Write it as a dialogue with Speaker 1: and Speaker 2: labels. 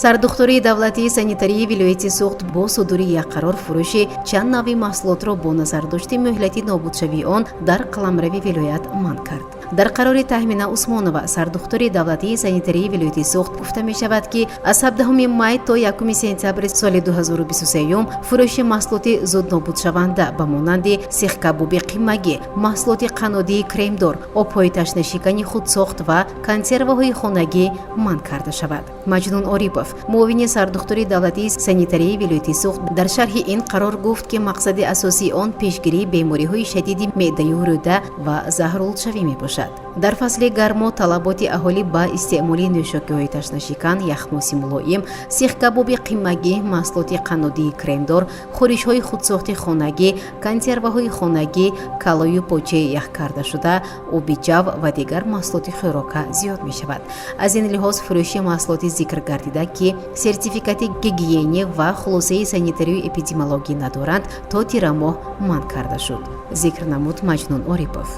Speaker 1: Сардухтурии давлатии санитарии вилояти Суғд бо судури як қарор фурӯши чанд навъи маҳсулотро бо назардошти муҳлати нобудшавии он дар қаламрави вилоят манъ кард. Дар қарори Таҳмина Усмонова, сардухтури давлатии санитарии вилояти Суғд, гуфта мешавад, ки аз 17 май то 1 сентябри соли 2023 фурӯши маҳсулоти зуднобудшаванда ба монанди сихкабоби қимагӣ, маҳсулоти қаннодии кремдор, обҳои ташнашикани худсохт ва консерваҳои хонагӣ манъ карда шавад. Маҷнун Орипов, муовини сардухтури давлатии санитарии вилояти Суғд, дар шарҳи ин қарор гуфт, ки мақсади асосии он пешгирии бемориҳои шадиди меъдаю рӯда ва заҳролудшавӣ мебошад. Дар фасли гармо талаботи аҳолӣ ба истеъмоли нӯшокиҳои ташнашикан, яхмоси мулоим, сихкабоби қимагӣ, маҳсулоти қаннодии кремдор, хӯришҳои худсохти хонагӣ, консерваҳои хонагӣ, калою почаи яхкардашуда, оби ҷав ва дигар маҳсулоти хӯрока зиёд мешавад. Аз ин лиҳоз фурӯши маҳсулоти зикргардида, ки сертификати гигиенӣ ва хулосаи санитарию эпидемиологӣ надоранд, то тирамоҳ манъ карда шуд, зикр намуд Маҷнун Орипов.